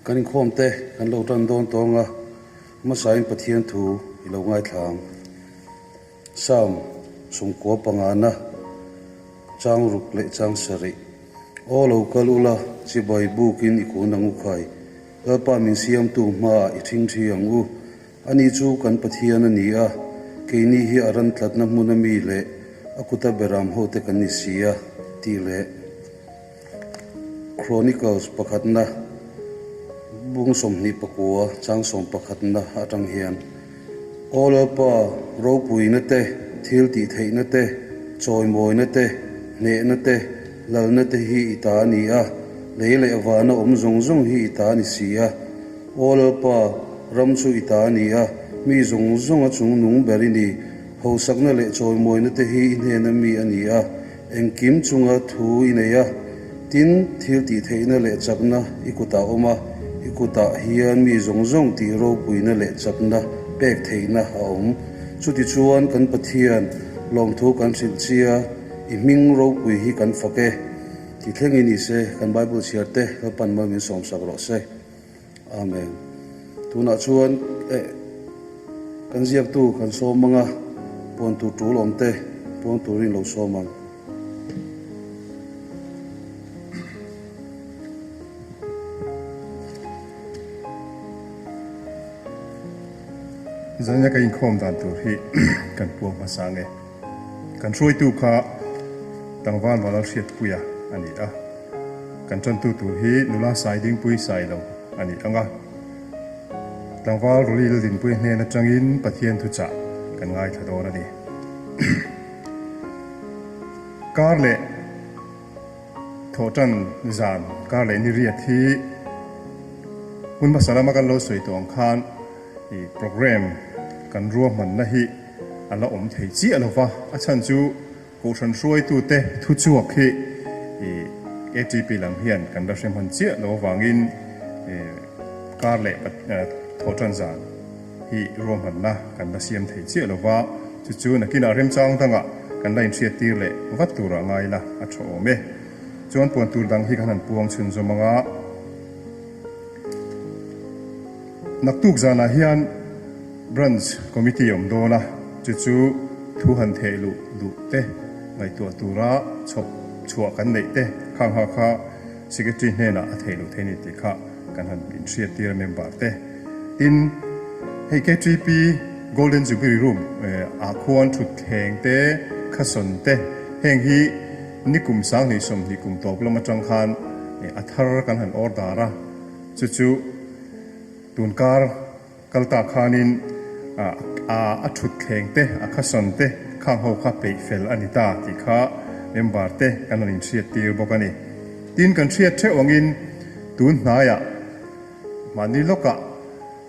Kan inkhawm te kan lo tan dawn tawng a, hmasain Pathian thu i lo ngaithla ang. Psalm sawmkua pangana chang ruk leh chang sarih. Aw lo kal ula, chibai bukin i kun ang u khai. Lalpa min siamtu hmaah i thingthi ang u. Ani chu kan Pathian a ni a, keini hi a ran tlatna hmuna mi leh a kuta beram hote kan ni si a, tih leh. Chronicles pakhatna bung 29 chang sawmpakhatna atang hian, Aw Lalpa, ropuina te, thil tih theihna te, chawimawina te, hnehna te, lalna te hi i ta a ni a, lei leh vana awm zawng zawng hi i ta a ni si a. Aw Lalpa, ram chu i ta a ni a, mi zawng zawnga chungnung ber i ni, hausakna leh chawimawina te hi i hnena mi a ni a. Engkim chunga thu i nei a, tin, thil tih theihna leh chakna i kutah awm a, i kutah hian mi zawng zawng tih ropuina leh chakna pek theihna a awm. Chutichuan kan Pathian lawmthu kan hrilh chia, i hming ropui hi kan fak e. Ti thleng i ni se, kan Bible chhiar te Lalpan mal min sawmsak rawh se. Amen. Tunah chuan eh kan ziaktu kan sawm ang a, puan tur tul awm te puang turin lo sawm ang. Zaina ka inkhawm dan tur hi kan puang hmasa ang e. Kan hruaitu kha tlangval Vanlal Hriatpuia a ni a. Kan tantu tur hi nula sai dingpui sai lo a ni ang a. Tlangval Roli Laldinpuia hnen atangin Pathian thuchah kan ngaithla dawn a ni. Kar leh thawhtan zan kar leh ni riat hi hun hmasa lama kan lo sawi tawh ang khan i programme kan ruahmanna hi a la awm thei chiah lo va, a chhan chu Kohhran hruaitute thuchhuak hi ATP lam hian kan la hre hman chiah lo avangin kar leh thawhtan zan hi ruahmanna kan la siam thei chiah lo va, chu chu nakinah remchang dangah kan la inhriattir leh vat turah ngai la a tha awm e. Chuan puan tur dang hi kan han puang chhunzawm ang a. Naktuk zanah hian Branch Committee awm dawn a, chu chu thu han theh luh duh te ngaihtuah tura chhawp chhuah kan neih te khang ha kha Secretary hnenah a theh luh thei ni tih kha kan han inhriattir a member te. Tin, hei KTP Golden Jubilee Room ah khuan thutthleng te, khasawn te heng hi nikum 2020 kum tawp lam atang khan a thar kan han order a, chu chu tunkar kal ta khanin a thutthleng te, a khasawn te khang ho kha peih fel a ni ta tih kha member te kan han inhriattir bawk a ni. Tin, kan hriat theuh angin tun hnaiah mahni lawkah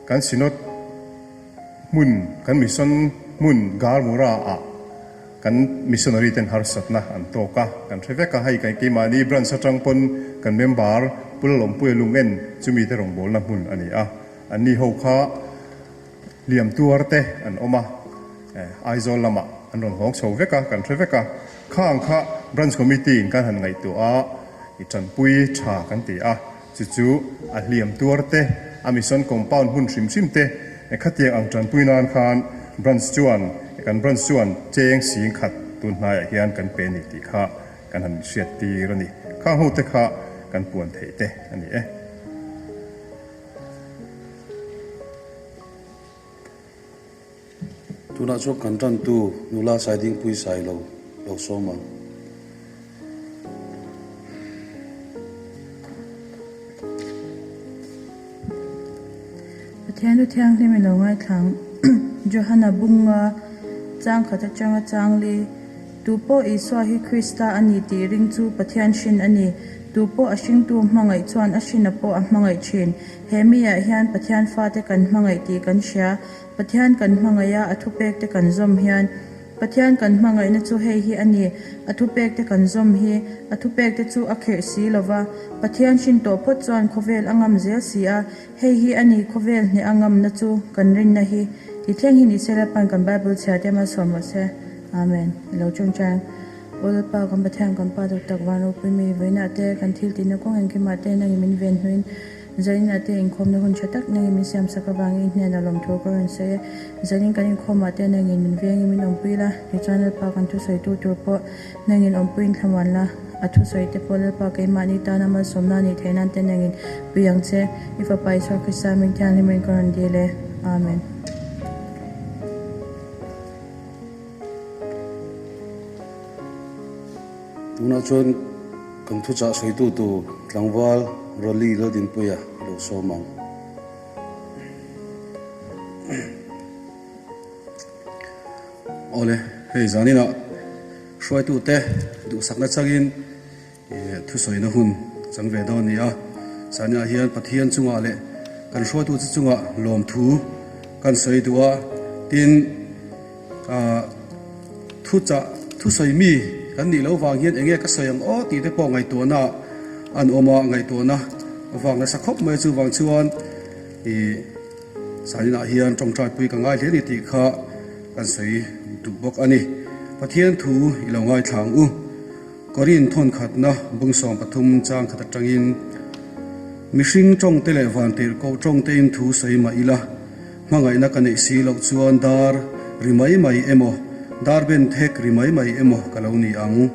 kan Synod hmun, kan Mission hmun Garmura ah Kan missionary ten harsatna an tawk a, kan hre vek a, hei kan keimahni branch atang pawn kan member Pu Lalawmpuia Lungen chumi te rawngbawlna hmun a ni a, anni ho kha hliam tuar te an awm a, Aizawl lamah an rawn hawng chho vek a, kan hre vek a, kha ang kha branch committee in kan han ngaihtuah a, i tanpui tha kan ti a. Chu chu a hliam tuar te, a mission compound hmun hrim hrim te khatiang ang tanpui nan khan branch chuan kan branch chuan cheng sing khat tun hnaiah hian kan pe ni tih kha kan han hriat tir a ni. Khang ho te kha kan puan theih te a ni e. Tunah chuan kan tantu nula Saidingpui Sailo lo sawm ang. Pathian thu thianghlim i lo ngaithlang. Johana bunga chang khat atanga chang li, Tupawh Isua hi Krista a ni tih ring chu Pathian hrin a ni. Tupawh a hringtu hmangaih chuan a hrina pawh a hmangaih thin. He miah hian Pathian fate kan hmangaih tih kan hria. Pathian kan hmangaih a, a thupekte kan zawm hian Pathian kan hmangaihna chu hei hi a ni, a thupekte kan zawm hi, a thupekte chu a khirh si lo va, Pathian hrin tawh phawt chuan khawvel a ngam zel si a, hei hi a ni khawvel hneh a ngamna chu kan rinna hi. Ti thleng hi ni se Lalpan kan Bible chhiar te malsawm rawh se. Amen. I lo tawngtai ang. Aw Lalpa, kan Pathian kan Pa duh tak van ropui mi, vawiinah te kan thil tihna kawng engkimah te nangin min ven hnuin. Zanin ah te inkhawmna hun tha tak nangin min siamsak avangin i hnenah lawmthu ka rawn sawi e. Zanin kan inkhawmah te nangin min vengin min awmpui la, tichuan Lalpa kan thusawitu tur pawh nangin awmpuiin thlamuan la, a thusawi te pawh Lalpa keimahni tana malsawmna a nih theih nan te nangin pui ang che. I Fapa Isua Krista hming thianghlimin ka rawn dil e. Amen. Tunah chuan kan thuchah sawitu tur tlangval Rally Laldinpuia i lo sawm ang. Awle, hei zaninah hruaitute duhsakna changin thusawina hun chang ve dawn a ni a. Zaninah hian Pathian chungah leh kan hruaitute chungah lawmthu kan sawi duh a, tin thuchah thusawi mi kan nih loh vang hian enge ka sawi ang aw tih te pawh ngaihtuahna an awm a, ngaihtuahna vang nasa khawp mai chuvang chuan ih Zaninah hian tawngtaipui ka ngai hle ni tih kha kan sawi duh bawk a ni. Pathian thu i lo ngaithla ang u. Korin thawnkhatna bung 13 chang khat atangin mihring tawngte leh vantirhkoh tawngtein thu sawi mah ila, hmangaihna ka neih si loh chuan dar ri mai mai emaw, dar ben thek ri mai mai emaw ka lo ni ang.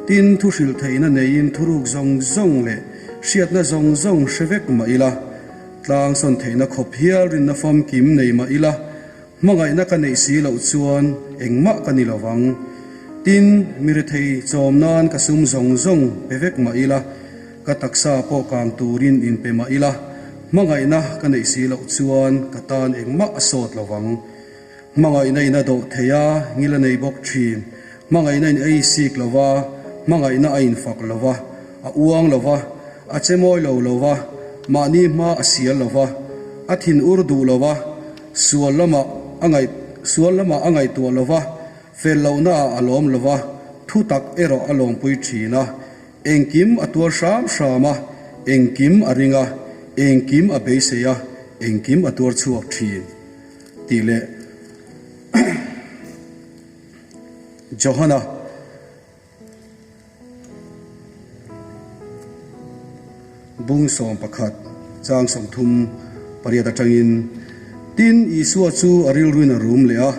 Tin, thu hrilh theihna neiin thuruk zawng zawng leh hriatna zawng zawng hre vek mah ila, Tlang sawn theihna khawp hial rinna famkim nei mah ila, hmangaihna ka neih si loh chuan engmah ka ni lo vang. Tin, mi rethei chawm nan ka sum zawng zawng pe vek mah ila, ka taksa pawh kang turin inpe mah ila, hmangaihna ka neih si loh chuan ka tan engmah a sawt lo vang. Hmangaihna in a dawh thei a, ngil a nei bawk thin. Hmangaihna in ei sik lo va, hmangaihna a infak lo va, a uang lo va, a che mawi lo lo va, mahni hma a sial lo va, a thin ur duh lo va, sual lamah a ngaih sual lamah a ngaihtuah lo va, fel lohnaah a lawm lo va, thu tak erawh a lawmpui thin a, engkim a tuar hram hram a, engkim a ring a, engkim a beisei a, engkim a tuar chhuak thin. Tih leh Johana bung 11 chang 38 atangin, Tin, Isua chu a rilruin a rum leh a,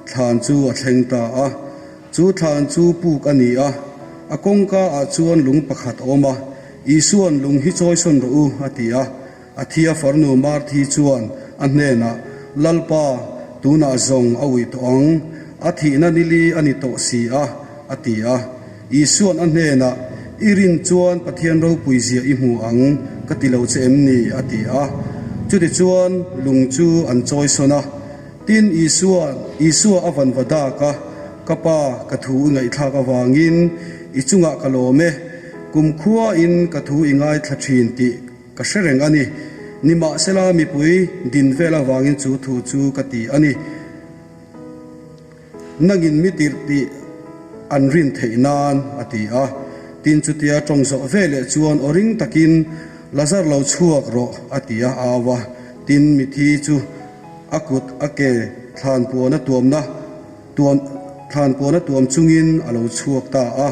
thlan chu a thleng ta a. Chu thlan chu puk a ni a, a kawngka ah chuan lung pakhat a awm a, Isua'n lung hi chawisawn rawh u, a ti a. A thia farnu Marthi chuan a hnenah, Lalpa, tunah zawng a uih tawh ang, a thihna nili a ni tawh si a, a ti a. Isua'n a hnenah, I rin chuan Pathian ropui zia i hmu ang, ka ti lo che em ni? a ti a. Chutichuan lung chu an chawisawn a. Tin, Isua, Isua a van va dak a, Ka Pa, ka thu i ngaihthlak avangin i chungah ka lawm e, kumkhuain ka thu i ngaithla thin tih Ka hre reng a ni. Nimahsela mipui din vel avangin chu thu chu ka ti a ni. Nangin mi tirh tih an rin theih nan, a ti a. Tin chutia tawng zawh ve leh chuan aw ring takin, Lazar lo chhuak rawh, a ti a au a. Tin mithi chu a kut a ke thlan puana tuamna Tuam thlan puana tuam chungin a lo chhuak ta a,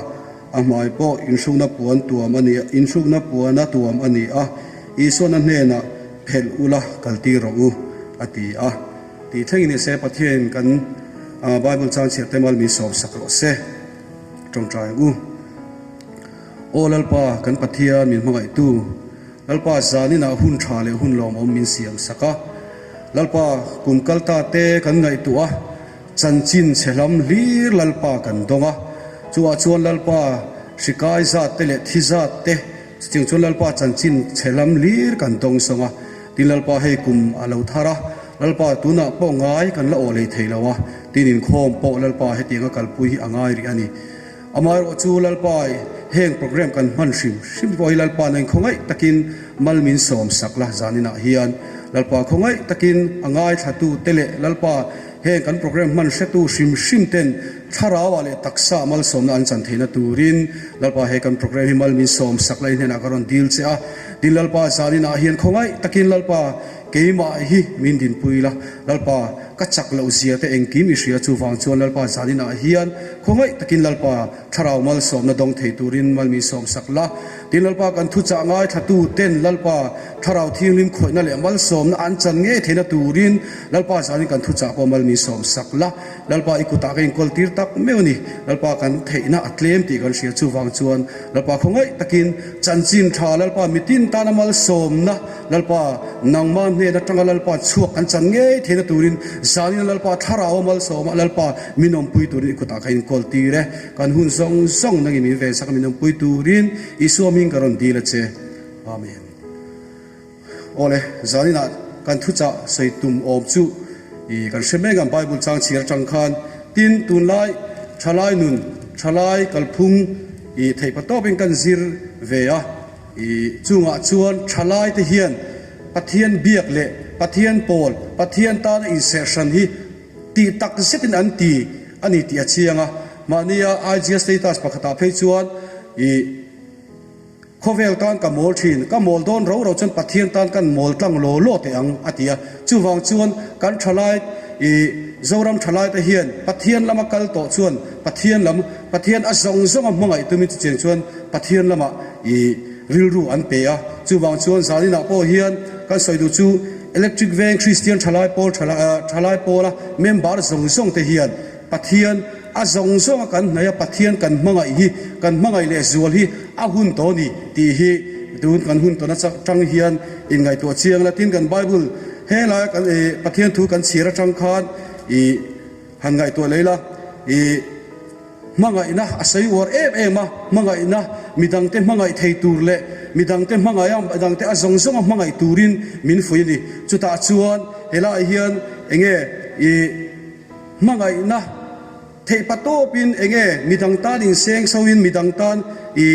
a hmai pawh inhrukna puan tuam a ni, inhrukna puana tuam a ni a, Isuan a hnenah, Phelh ula, kaltir rawh u, a ti a. Tih thlengin ni se, Pathianin kan Bible chang chhiar te mal min sawm sak rawh se. Tawngtai ang u. Aw Lalpa, kan Pathian min hmangaihtu, Lalpa zaninah hun tha leh hun lawmawm min siam sak a. Lalpa, kum kal ta te kan ngaihtuah a, Chanchin chhe hlam hlir Lalpa kan dawng a, chuah chuan Lalpa hri kai zat te leh thi zat te chutiang chuan Lalpa chanchin chhe hlam hlir kan dawng sawng a, tin Lalpa hei kum a lo thar a, Lalpa tunah pawh ngai kan la awh lei thei lo a, tin inkhawm pawh Lalpa hetianga kalpui hi a ngai rih a ni. Amaherawh chu Lalpa heng program kan hman hrim hrim pawh hi Lalpa nen khawngaih takin mal min sawm sak la zaninah hian Lalpa khawngaih takin a ngaithlatu te leh Lalpa heng kan program hman hretu hrim hrim ten thlarauah leh taksa malsawmna an chan theihna turin Lalpa he kan program hi mal min sawm sak la i hnenah ka rawn dil che a tin Lalpa zaninah hian khawngaih takin Lalpa keimah hi min dinpui la Lalpa ka chak loh zia te engkim i hria chuvang chuan Lalpa zaninah hian Khawngaih takin Lalpa thlarau malsawmna dawng thei turin mal min sawmsak la. Tin Lalpa kan thuchah ngaithlatu ten Lalpa Thlarau Thianghlim khawihna leh malsawmna an chan ngei theihna turin Lalpa zanin kan thuchah pawh mal min sawm sak la. Lalpa i kutah ka inkawl tir tak meuh a ni. Lalpa kan theihna a tlem tih kan hria chuvang chuan Lalpa khawngaih takin chanchin tha Lalpa mitin tana malsawmna Lalpa nangma hnen atanga Lalpa chhuak kan chan ngei theihna turin zanin Lalpa Thlarau a malsawma Lalpa min awmpui turin i kutah ka inkawl tir e. Kan hun zawng zawng nangin min vensak a min awmpui turin Isua hming ka rawn dil a che. Amen. Awle, zaninah kan thuchah sawi tum awm chu i kan hre mek ang Bible chang chhir atang khan. Tin, tunlai thalai nun, thalai kalphung i theihpa tawpin kan zir ve a, i chungah chuan thalai te hian Pathian biak leh Pathian pawl, Pathian tana inserhran hi tih tak zetin an ti a ni tih a chiang a. Mahnia IG status pakhatah phei chuan i. Khawvel tan ka mawl thin, ka mawl dawn ro ro chuan Pathian tan kan mawl tlang law law teh ang, a ti a. Chuvang chuan kan thalai, i Zoram thalai te hian Pathian lama kal tawh chuan Pathian lam, Pathian a zawng zawnga hmangaih tumin chutiang chuan Pathian lamah i rilru an pe a. Chuvang chuan zaninah pawh hian kan sawi duh chu Electric Veng Kristian Thalai Pawl Thalai Pawla member zawng zawng te hian Pathian A zawng zawnga kan hnaih a Pathian kan hmangaih hi, kan hmangaih leh zual hi a hun tawh a ni tih hi tun kan hun tawhna chang hian inngaihtuah chiang la. Tin, kan Bible helaia kan ih Pathian thu kan chhiar atang khan ih han ngaihtuah leh ila ih hmangaihna a sawi uar em em a, hmangaihna midangte hmangaih thei tur leh midangte hmangaih a midangte a zawng zawnga hmangaih turin min fuih a ni. Chutah chuan helaiah hian enge ih. Hmangaihna theih pa tawpin enge midang tan inseng soin midang tan i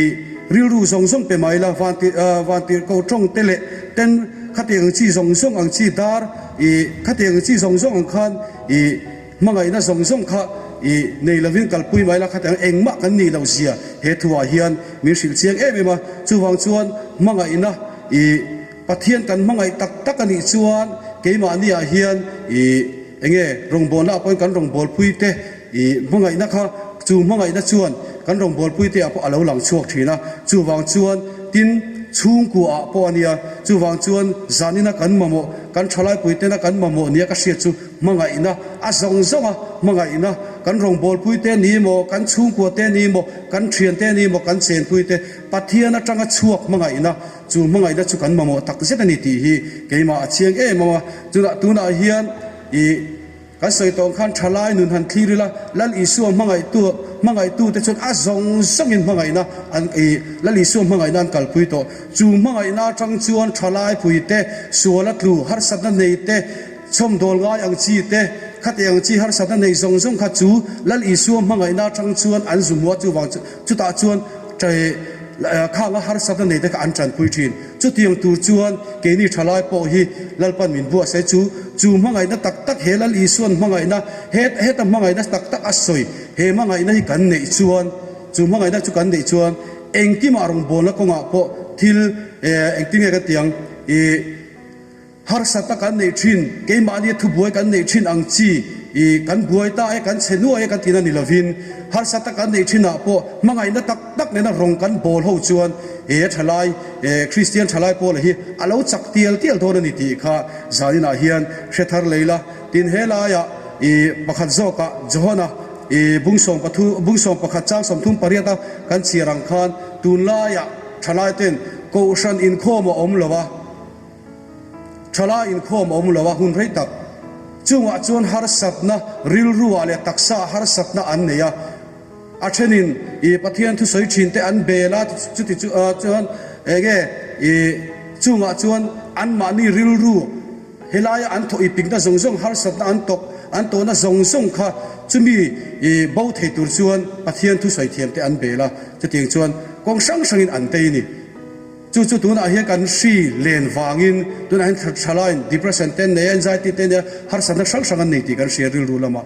rilru zawng zawng pe mai la, vantirhkoh tawng te leh ten khatiang ang chi zawng zawng ang chi dar i khatiang ang chi zawng zawng ang khan i hmangaihna zawng zawng kha i nei lovin kalpui mai la, khatiang engmah kan nih loh zia he thuah hian min hrilh chiang em em a, chuvang chuan hmangaihna i Pathian kan hmangaih tak tak a nih chuan keimahniah hian i Enge rawngbawlna ah pawhin kan rawngbawlpui te i hmangaihna kha chu hmangaihna chuan kan rawngbawlpui te ah pawh a lo lang chhuak thin a, chuvang chuan tin chhungkua ah pawh a nia, chuvang chuan zanina kan mamawh kan thalaipui tena kan mamawh nia ka hriat chu hmangaihna a zawng zawng a, hmangaihna kan rawngbawlpui te ni maw, kan chhungkua te ni maw, kan thian te ni maw, kan chenpui te Pathian atanga chhuak hmangaihna Chu hmangaihna chu kan mamawh tak zet a ni tih hi keimah a chiang em a, chutah tunah hian i kan sawi tawng khan thalai nun han thlir ila, Lal Isua hmangaihtu hmangaihtute chuan a zawng zawngin hmangaihna an i Lal Isua hmangaihna an kalpui tawh. Chu hmangaihna atang chuan thalai puite, suala tlu, harsatna neite, chhawmdawl ngai ang chi te, khati ang chi harsatna nei zawng zawng kha chu Lal Isua hmangaihna atang chuan an zu hmuh a, chuvang chu chutah chuan Khanga harsatna nei te kha an tanpui thin. Chutiang tur chuan keini thalai pawh hi Lalpan min buah se chu chu hmangaihna tak tak he Lal Isuan hmangaihna he heta hmangaihna tak tak a sawi he hmangaihna hi kan neih chuan chu hmangaihna chu kan neih chuan engkimah rawngbawlna kawngah pawh thil engtinge kan ti ang ih Harsatna kan neih thin, keimahnia thubuai kan neih thin ang chi i kan buai ta e, kan chhe nuai e kan tihna ni lovin, harsatna kan neih thinah pawh hmangaihna tak tak nena rawng kan bawl ho chuan he thalai, Kristian thalai pawla hi a lo chak tial tial dawn a ni tih kha zaninah hian hre thar lei la. Tin, he laiah i pakhat zawkah Johana i bungsawm pathu, bungsawm pakhat chang 38 a kan chhiar ang khan tunlaiah thalai ten Kohhran inkhawm a awm lo a, Thalai inkhawm a awm lo a, hun rei tak chungah chuan harsatna rilruah leh taksaah harsatna an nei a. A thenin i Pathian thusawi thin te an bel a, chuti chu chuan enge i chungah chuan anmahni rilru helaia an thawh i pikna zawng zawng harsatna an tawk an tawhna zawng zawng kha chumi i bo thei tur chuan Pathian thusawi thiam te an bel a, chutiang chuan kawng hrang hrangin an tei a ni. Chu chu tunah hian kan hri len vangin tunah hian thalaiin depression te an nei a, anxiety te an nei a, harsatna hrang hrang an nei tih kan hria rilru lamah.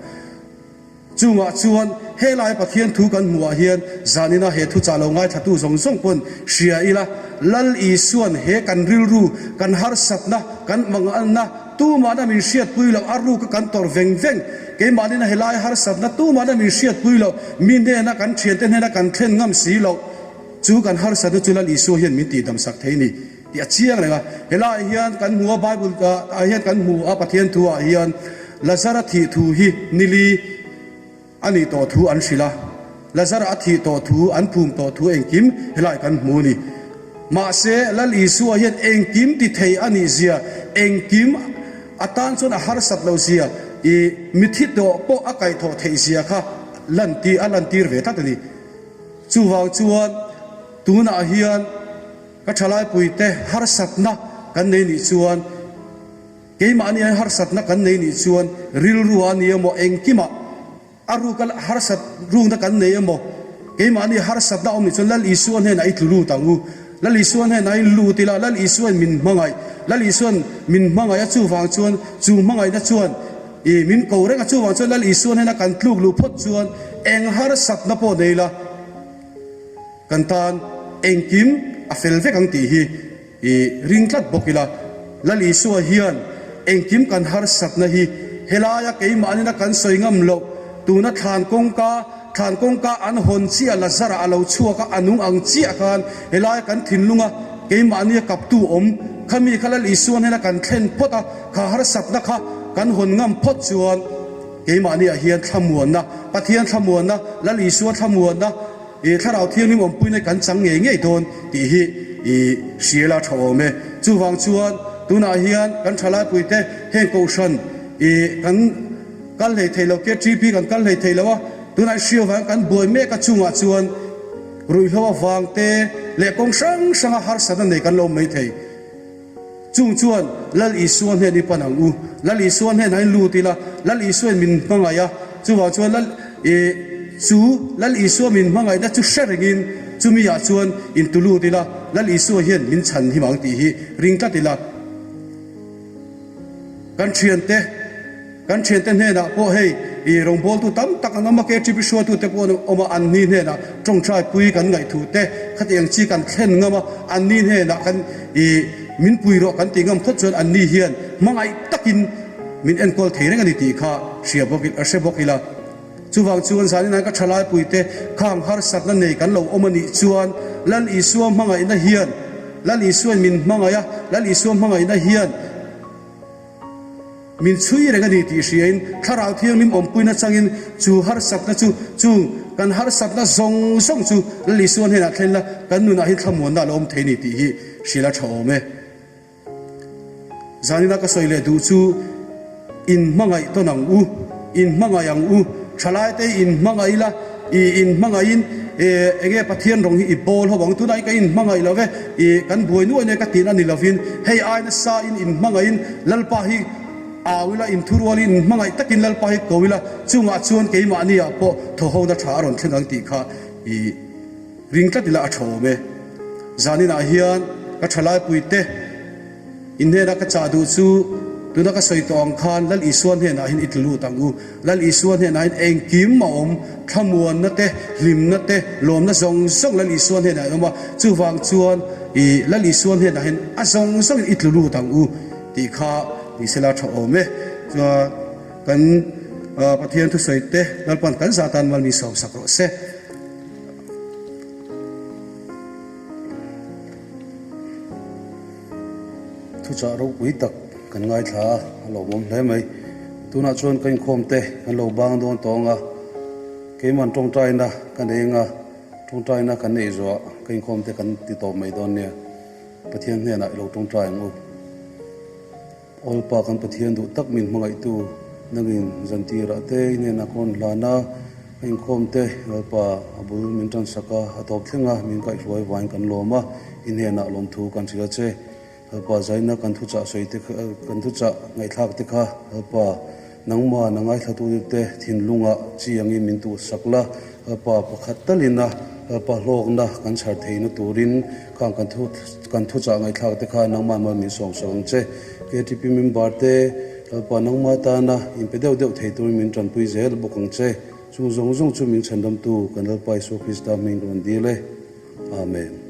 Chungah chuan helai Pathian thu kan hmuhah hian zanina he thuchah lo ngaithlatu zawng zawng pawn hria ila, Lal Isuan he kan rilru, kan harsatna, kan manganna tumahna min hriatpui loh, a ruka kan tawrh veng veng, keimahni helai harsatna tumahna min hriatpui loh, mi hnena kan thiante hnena kan thlen ngam si loh. Chu kan harsatna chu Lal Isua hian min tihdam sak thei ni tih a chiang reng a. Helaiah hian kan hmu a, Bible ah hian kan hmu a, Pathian thu ah hian Lazara thih thu hi nili a nih tawh thu an hrilh a. Lazara a thih tawh thu, an phum tawh thu engkim helaiah kan hmu a ni. Mahse, Lal Isua hian engkim ti thei a nih zia, engkim a tan chuan a harsat lo zia, i mithi tawh pawh a kaihthawh theih zia kha lantir a lantir ve tlat a ni. Chuvang chuan tunah hian ka thalaipuite harsatna kan nei nih chuan, keimahni hian harsatna kan nei nih chuan rilru a ni emaw engkimah a ruka harsat rukna kan nei emaw keimahni harsatna awm nih chuan Lal Isua hnenah i tlu lut ang u. Lal Isua hnenah in lut ila, Lal Isuain min hmangaih, Lal Isuain min hmangaih a chuvang chuan chu hmangaihna chuan I min ko reng a, chuvang chuan Lal Isua hnena kan tluk luh phawt chuan eng harsatna pawh nei la, kan tan engkim a fel vek ang tih hi i ring tlat bawk ila. Lal Isua hian engkim kan harsatna hi helaia keimahnin a kan sawi ngam loh, tuna thlan kawngka, thlan kawngka an hawn chiah Lazara a lo chhuak a, a nung ang chiah khan helaia kan thinlunga keimahnia kaptu awm khami kha Lal Isua hnena kan thlen phawt a, Kha harsatna kha kan hawn ngam phawt chuan keimahniah hian thlamuanna, Pathian thlamuanna, Lal Isua thlamuanna, i Thlarau Thianghlim awmpuina kan chang ngei ngei dawn tih hi i hrial a tha awm e. Chuvang chuan tunah hian kan thalaipuite heng kohhran i kan kal hlei thei lo, KTP kan kal hlei thei lo a, tunah hriau vang kan buai mek a chungah chuan ruihhlo avangte leh kawng hrang hranga harsatna nei kan lo awm mai thei. Chung chuan Lal Isua hnen i pan ang u. Lal Isua hnenah in lut ila, Lal Isuain min hmangaih a, chuvang chuan Lal i chu Lal Isua min hmangaihna chu hre rengin chumi ah chuan in tu lut ila, Lal Isua hian min chhan him ang tih hi ring tlat ila. Kan thiante. Kan thiante hnenah pawh hei i rawngbawltu tam tak an awm a, KTP hruaitute pawh an awm a, anni hnenah tawngtai pui kan ngaihthu te, khatiang chi kan thlen ngam a, anni hnenah kan i min pui rawh kan tih ngam phawt chuan anni hian hmangaih takin min enkawl thei reng a ni tih kha hria bawk hre bawk ila. Chuvang chuan zanin an ka thalaipuite khang harsatna nei kan lo awm a nih chuan Lal Isua hmangaihna hian Lal Isuain min hmangaih a, Lal Isua hmangaihna hian, Min chhui reng a ni tih hriain Thlarau Thianghlim awmpuina changin chu harsatna chu, chung kan harsatna zawng zawng chu Lal Isua hnenah thlen la, kan nunah hian thlamuanna a lo awm thei a ni tih hi hrilh a tha awm e. Zanina ka sawi leh duh chu inhmangaih tawn ang u, inhmangaih ang u, thalaite hi inhmangaih ila, i inhmangaihin enge Pathian rawng hi i bawl ho ang, tunah hi ka inhmangaih lo ve, I kan buai nuai nuai ka tihna ni lovin hei ai nasa in inhmangaihin Lalpa hi au ila, inthurualin inhmangaih takin Lalpa hi ko ila, chungah chuan keimahni ah pawh thawhona tha a rawn thleng ang tih kha i ring tlat ila a tha awm e. Zaninah hian ka thalaipuite. In hnena ka chah duh chu tuna ka sawi tawh ang khan Lal Isua hnenah hian i tlu lut ang u. Lal Isua hnenah hian engkim a awm, thlamuanna te, hlimna te, lawmna zawng zawng Lal Isua hnenah a awm a. Chuvang chuan i Lal Isua hnenah hian a zawng zawngin i tlu lut ang u tih kha ni sela tha awm e. Chuan kan Pathian thusawi te Lalpan kan zah tan mal min sawmsak rawh se. Thuchah ropui tak kan ngaithla a, a lawmawm hle mai. Tunah chuan ka inkhawm te kan lo bang dawn tawng a, keiman tawngtaina ka nei anga tawngtaina kan neih zuah ka inkhawm te kan ti tawp mai dawn nia. Pathian hnenah i lo tawngtai ang u. Awlpa kan Pathian duh tak min hmangaihtu nangin zantirah te i hnenah ka rawn hlan a, ka inkhawm te Lalpa a bul min tansak a, a tawp thleng a min kaihhruai vain kan lawm a, i hnenah lawmthu kan hrilh a che. Lalpa zaina kan thuchah sawi te kha kan thuchah ngaihthlak te kha Lalpa nangmah na ngaithlatute te thinlungah chi angin min tuhsak la, Lalpa pakhat talin a Lalpa hlawkna kan chhar theihna turin khang kan thu kan thuchah ngaihthlak te kha nangmah mal min sawmsak ang che. KTP member te Lalpa nangmah tana inpe deuh deuh thei turin min tanpui zel bawk ang che. Chung zawng zawng chu min chhandamtu kan Lalpa Isua Krista hming ka rawn dil e. Amen.